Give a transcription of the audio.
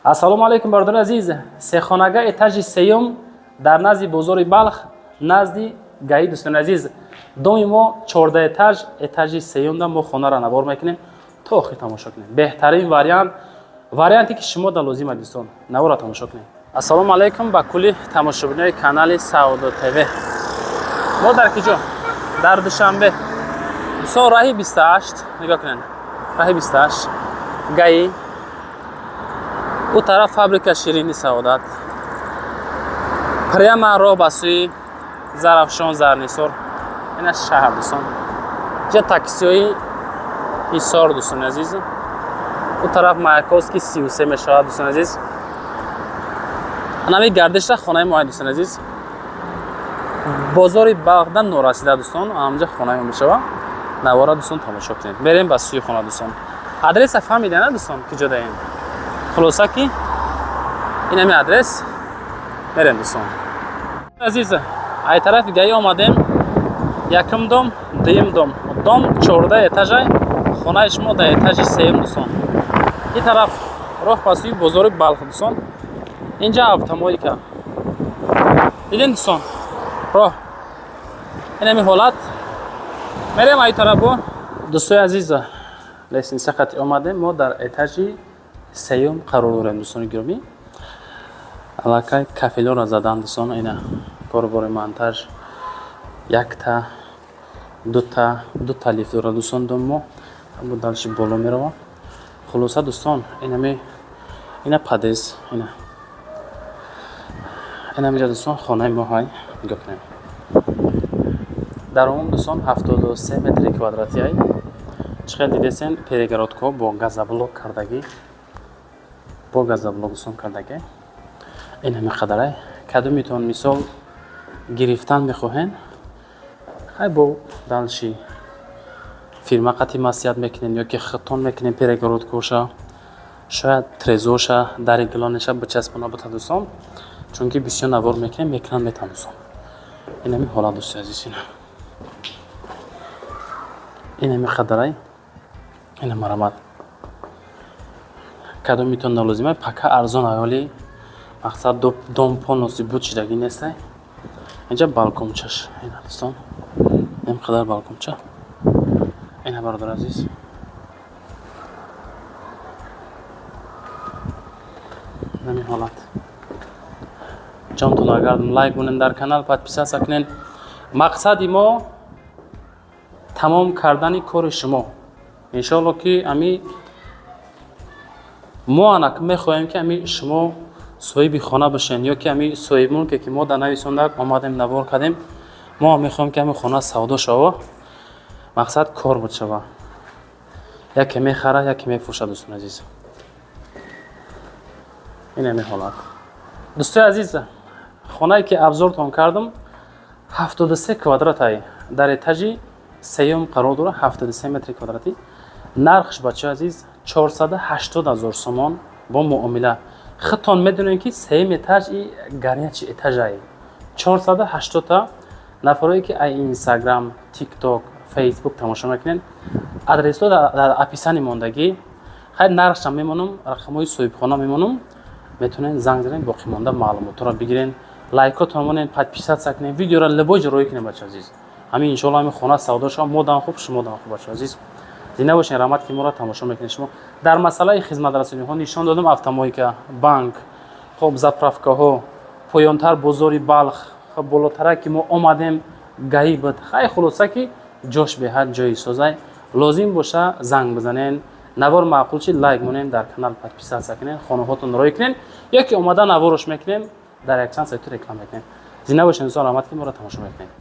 Ассалому алайкум, бародари азиз. Сехонага, этажи сеюм, дар назди бозори Балх, назди ГАИ. Дӯстони азиз, доми мо 14 этаж, этажи сеюмда мо хонаро навор мекунем. То охир тамошо кунем. Беҳтарин вариант, варианте ки шумо да лозима, дӯстон, наворро тамошо кунем. Ассалому алайкум ба кулли тамошобинои канали Савдо ТВ. Мо дар киҷо? Дар Душанбе, дӯстон, раҳи 28. Нигоҳ кунед, раҳи 28, ГАИ, ӯ тараф фабрика ширини Саодат, прямо роҳ ба сӯи Зарафшон, Зарнисор. Ина шаҳр, дӯстон. Ҷа таксиҳои Ҳисор, дӯстони азиз. Ӯ тараф Маяковский 33 мешавад, дӯстони азиз. Анами гардишта хонаи мо, дӯстони азиз. Бозори Балхда норасида, дӯстон, ҳамҷа хонаи мо мешавад. Навора, дӯстон, тамошо кунед. Мерем ба сӯи хона, дӯстон. Адреса фаҳмида на, дӯстон, ки ҷо даем? Хулоса ки ин ҳами адрес. Мерем, дӯстон азиз. Ай тарафи ГАИ омадем, якум дом, дуюм дом. Дом 14 этажай, хонаи шумо дар этажи сеюм, дӯстон. Ин тараф роҳ ба сӯи бозори Балх, дӯстон. Инҷа автомойка дидем, дӯстон. Роҳ ин ҳами ҳолат. Мерем ай тараф бо дӯстои азиз. Лестница қати омадем, мо дар этажи сеюм қарор дорем, дӯстони гиромӣ. Аллакай кафелёра задан, дӯстон. Ина корбори монтаж, якта, дута, дута лифт дорад, дӯстон. Дом мо бо дальше боло меравам. Хулоса, дӯстон, инами ина подъезд, ина инамиҷа, дӯстон, хонаи мо ҳай. Нигоҳ кунем. Дар умум, дӯстон, 73 метри квадратӣ ай. Чӣ хел дидесен, перегородкаҳо бо газоблок кардагӣ, бо газоблок, дӯстон, кардагӣ. Ин ҳами қадарай. Кадомитон мисол гирифтан мехоҳен, хай, бо дальше фирма қати маслиҳат мекунем ё ки худтон мекунем. Перегородкоша, шояд трезоша, дари гилонеша бичаспона бута, дӯстон, чунки бисёр навор мекунем, мекунанд, метавон, дӯстон. Ин ҳами ҳолат, дӯсти азиз. Ина ин ҳами қадарай. Ина марамат. Кадомитон нолозима, пока арзон аёли. Мақсад, дом полностью буд шидагӣ нестай. Инҷа балкончаш ина, дӯстон, ин қадар балконча ина, бародар азиз. Ҳамин ҳолат. Ҷонтон агар лайк монен, дар канал подписаться кунен. Мақсади мо тамом кардани кори шумо. Иншоалло ки ами мо анак мехоҳем, ки ами шумо соҳиби хона бошен ё ки ами соҳибмулке ки мо дар нависондак омадем, навор кардем. Мо мехоҳем, ки ами хона савдо шава, мақсад кор буд шава, яке мехара, яке мефурӯшад, дӯстони азиз. Ин ами ҳолат, дӯстои азиз. Хонае ки обзортон кардам, 73 квадратай, дар этажи сеюм қарор дорад, 73 метри квадратӣ. Нархш, бачаи азиз, 480 ҳазор сомон бо муомила. Худтон медонед, ки сеюм этаж и горячий этажай. 480-та. Нафарое ки ай Инстаграм, Тикток, Фейсбук тамошо мекунед, адресҳо дар описании мондагӣ. Хайр, нархшам мемонам, рақамҳои соҳибхона мемонам, метавонед занг занед, боқимонда маълумотҳоро бигирен. Лайкотон монед, подписаться кунед, видеоро любой ҷо роӣ кунед, бача азиз. Ҳамин иншоалло ҳамин хона савдо шава, мо дам хуб, шумо дам хуб, бача азиз. Зинда бошед, раҳмат, ки моро тамошо мекунед. Шумо дар масъалаи хизматрасониҳо нишон додам: автомойка, банк, хоб, заправкаҳо, поёнтар бозори Балх, хоб, болотара ки мо омадем, ГАИ буд. Хай, хулоса ки ҷош беҳад ҷои созай. Лозим боша, занг бизанен. Навор маъқул чи, лайк монем, дар канал подписаться кунен, хонаҳотон роӣ кунен ё ки омада наворош мекунем, дар якчанд сайти реклама мекунем. Зинда бошед, дӯстон, раҳмат, ки моро тамошо мекунед.